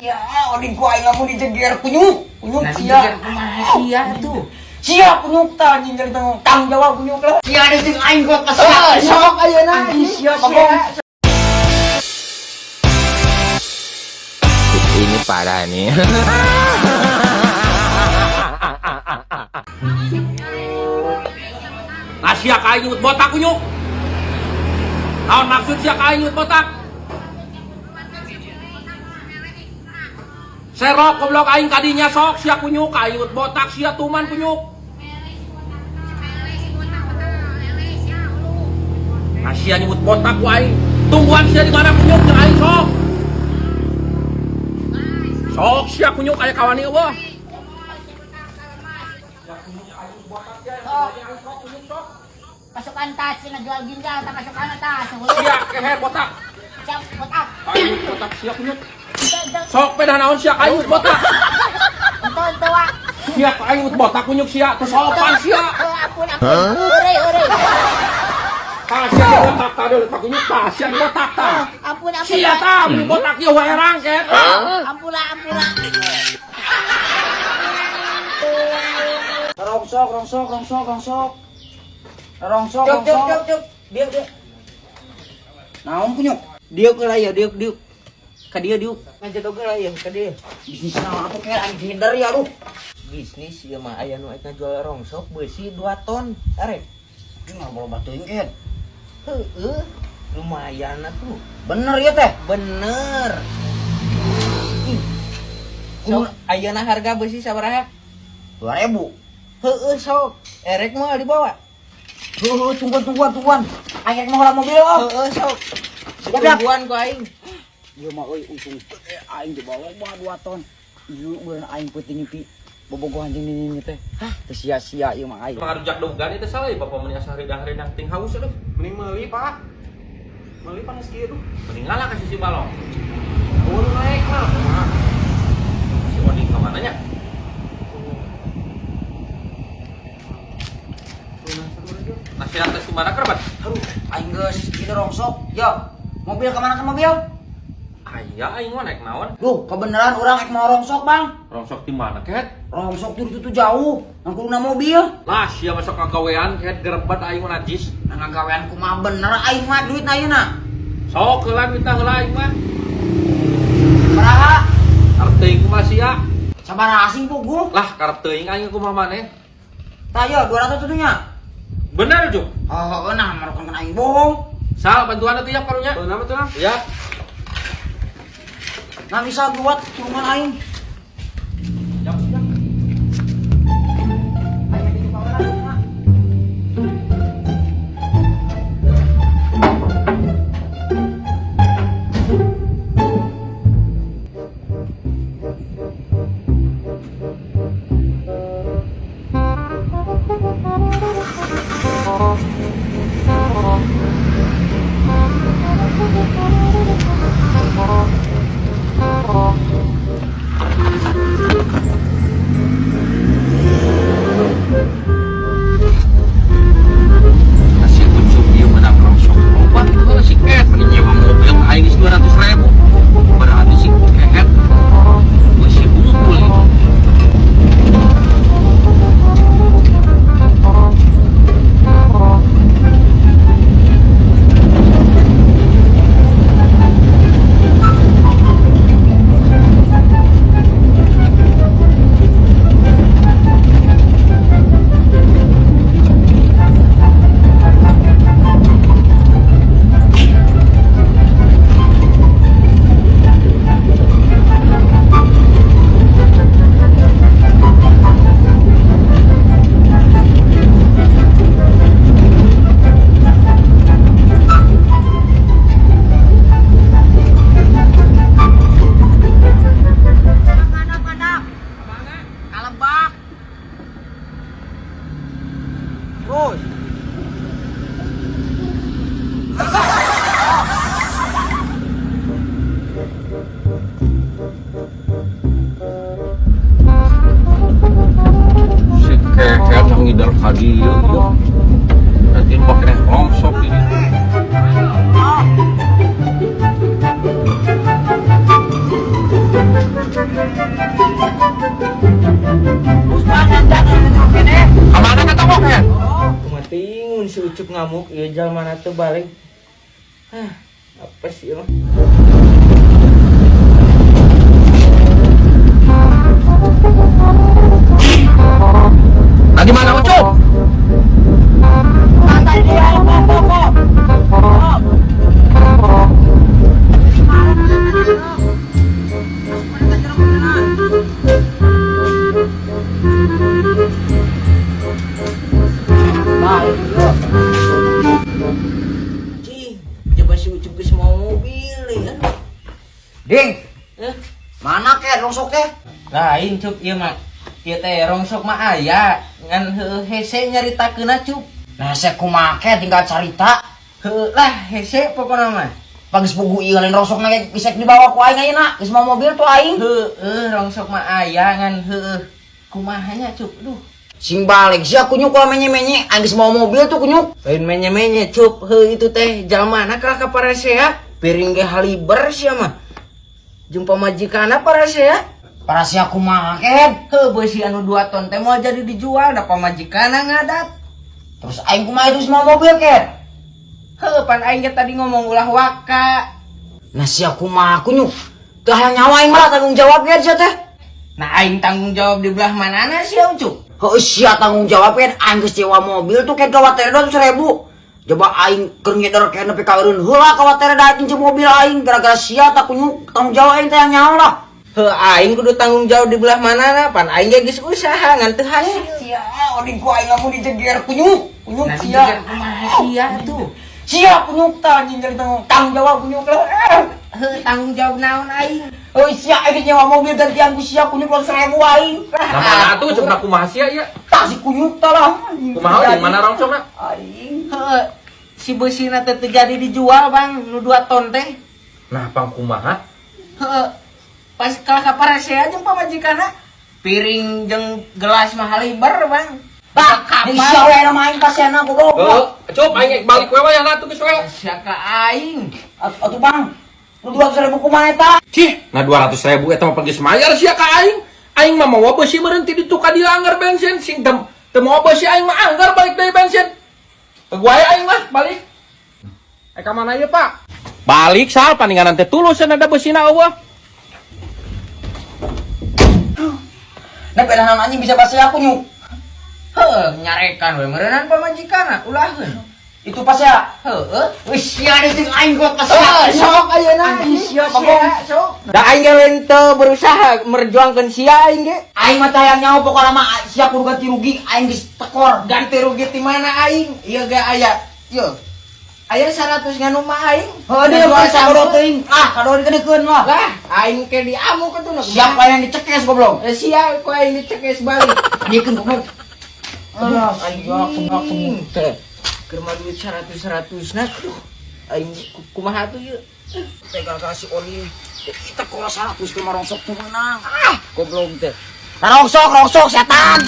Ya, oding ku aing lamun dijeger kunyuk. Kunyuk Nah, sia. dijeger kumaha sia tuh? Sia kunyuk tah anjing jadi tanggung jawab kunyuk lah. Sia ada jeung aing kok kesel. Sok ayeuna. Anjing sia bagong. Ini parah nih. Nah sia ka aing nyebut botak kunyuk. Naon maksud sia ka aing nyebut botak? Serok goblok aing kadinya sok sia kunyuk ka aing nyebut botak sia tuman kunyuk. Nah sia nyebut botak ku aing. Tungguan sia di mana kunyuk jeung aing sok. Sok sia kunyuk aya kawani eueuh. Pasukan tas, sing jual ginjal, tak pasukan tas. Sia keher botak. Siap, botak. Aing botak sia kunyuk. Sok pedah naon sia ka aing nyebut botak. Ento, ento, wa. Sia ka aing nyebut botak kunyuk sia teu sopan sia. Oh, ampun, ampun. Ore, ore. Tah sia di botak tah deuleu kunyuk tah sia di botak tah. Ampun, ampun. Sia tah mun botak ieu herang ket. Ampun lah, ampun lah. Rongsok, rongsok, rongsok, rongsok. Rongsok, rongsok. Cuk, cuk, cuk. Diuk, diuk. Naon kunyuk? Diuk lah ya, diuk, diuk. Ka dieu diuk. Ngajedog lah ya, ka dieu. Bisnis naon atuh ket anjing hindar ya aduh. Bisnis ieu mah aya nu arek ngajual rongsok beusi 2 ton. Arek. Ini mah bola batuing ket. Heeh. Lumayan atuh. Bener ya teh? Bener. Ih. Sok ayeuna harga beusi sabaraha? 2000. Heeh sok. Erek moal dibawa. Heeh, tungguan, tungguan, tungguan. Aing mau heula mobil oh. Heeh sok. Siap, siap. Tungguan ku aing. Ieu mah euy untung gede aing dibawa mah 2 ton. Ieu meureun aing peuting mimpi bobogohan jeung nini teh. Hah, teu sia-sia ieu mah aing. Ngarujak dogan itu salah ya bapak meni asa ridang-ridang ting haus aduh. Mending meuli, Pak. Meuli panas kieu tuh. Mending ngalah ka si balong. Eueuh naik mah. Si Oding ka mana nya? Nasihat teh si mana kerbat? Aduh, aing geus ieu rongsok. Yo, mobil ka mana kan mobil? Aya aing mah naik naon? Duh, kebenaran orang ek mau rongsok, Bang. Rongsok di mana ket? Rongsok tuh itu jauh, nang kuduna mobil. Lah sia masuk kagawean ket gerebat aing mah najis. Nah, ngagawean kumaha bener aing mah duit ayeuna. Sok heula minta heula aing mah. Baraha? Karep teuing kumaha sia? Sabaraha asing puguh? Lah karep teuing aing kumaha maneh? Tah yo 200 tuh nya. Bener Juk. Oh, nah merukan aing bohong. Sal bantuan atuh ya karunya. Tuh nama tuh nah. Ya. Nah bisa buat tulungan aing. Siap, siap. Aing lagi juga orang, nah. Nasi ucup ieu menang rongsok loba itu heula si Ket meni nyewa mobil ka aing geus 200.000. Berarti si Ket beusi bungkul ieu. Mana, mana? Kalebak. Terus. Si Ket yang ngidar ka dieu ieu. Nanti pakai rongsok ini. Kamana ka toko Ket? Kumatingun si Ucup ngamuk ieu jalmana teu balik. Hah, apa sih mah? Nah, di mana Ucup? Santai dia, kok, kok, kok. Nah, itu dulu. Cing, coba si Ucup geus mau mobil ya. Ding, Eh, mana Ket rongsok teh? lain Cup ieu mah. Ieu teh rongsok mah aya ngan heueuh hese nyaritakeunna, Cup. Nah, saya kumaha Ket tinggal carita. Heueuh lah hese pokona mah. Pagis pugu ieu lain rongsok na bisa dibawa ku aing ayeuna. Geus mau mobil tuh aing. Heueuh rongsok mah aya ngan heueuh kumaha nya, Cup. Duh. Sing balik sia kunyuk lah menye-menye. Aing geus mau mobil tuh kunyuk. Lain menye-menye, Cup. Heuh itu teh jalmana kalah ka parasea, piring ge haliber sia mah. Jumpa majikana parasea. Para sia kumaha Ket? Heuh beusi anu 2 ton teh moal jadi dijual da pamajikanna ngadat. Terus aing kumaha itu mau mobil Ket? Heuh pan aing ge tadi ngomong ulah waka. Nah sia kumaha kunyuk. Teu hayang nyawa aing malah tanggung jawab Ket sia teh. Nah aing tanggung jawab di belah manana sia, Ucup? Heuh sia tanggung jawab Ket. Aing geus nyewa mobil tuh Ket kawatere 200.000. Coba aing keur nyeder Ket nepi ka eureun heula kawatere da aing mobil aing gara-gara sia tak kunyuk tanggung jawab aing teh yang nyawa lah. Heuh aing kudu tanggung jawab di belah manana pan aing ge geus usaha ngan teu hasil. Sia, oding ku aing lamun dijeger kunyuk. Kunyuk Nah, sia. dijeger kumaha sia tuh? Sia kunyuk tah anjing jadi tanggung tanggung jawab kunyuk lah. Heuh tanggung jawab naon aing? Oh sia aing nyewa mobil gantian ku sia kunyuk 200.000 aing. Nah, mana atuh Ucup na kumaha sia ieu? Tah si kunyuk tah lah. Kumaha di mana rongsokna? Aing. Heuh si beusina teh teu jadi dijual, Bang, nu 2 ton teh. Nah, pang kumaha? Heuh pas kalah ka parasea jeung pamajikanna piring jeung gelas mah haliber, Bang. Bah, di sia we na main pasiana goblok. Heuh, Cup aing balik we wayahna atuh geus we. Sia ka aing. Atuh Bang, nu 200.000 kumaha eta? Cih, nah 200.000 eta mah geus mayar sia ka aing. Aing mah mawa beusi meureun ti ditu ka dieu anggar bensin sing teu teu mawa beusi aing mah anggar balik deui bensin. Teu wae aing mah balik. Eh ka mana ieu, Pak? Balik sal paninganan teh tulus ada beusina eueuh. Nah, pedahan anjing bisa bahasa aku nyuk. Heuh nyarekan we meureunnan pamajikanna ulaheun. Itu pas ya. Heueuh. Wih, sia deui jeung aing kuat pas Heuh, sok ayeuna Anjing sia bagong. sok. Da aing ge lain teu berusaha merjuangkeun sia aing ge. Aing mah tayang nyawa pokokna mah sia kudu ganti rugi aing geus tekor. Ganti rugi ti mana aing? Ieu ge aya. Ieu. Aya 100 nganu mah aing. Heuh deui Ngajual mah sambel. sakoro teuing. Ah, kadon dikeun lah. Lah, aing ke diamuk atuh na. Siapa yang dicekes goblok? Eh, sia ku aing dicekes balik. Dikeun goblok. Alah, aing Anjing. Teh. Keur mah duit 100-100 na. Aduh. Aing kumaha tuh ieu? Teh gara-gara si Oni. Kita kok 100 ke rongsok tuh menang. Ah, goblok teh. Rongsok, rongsok setan.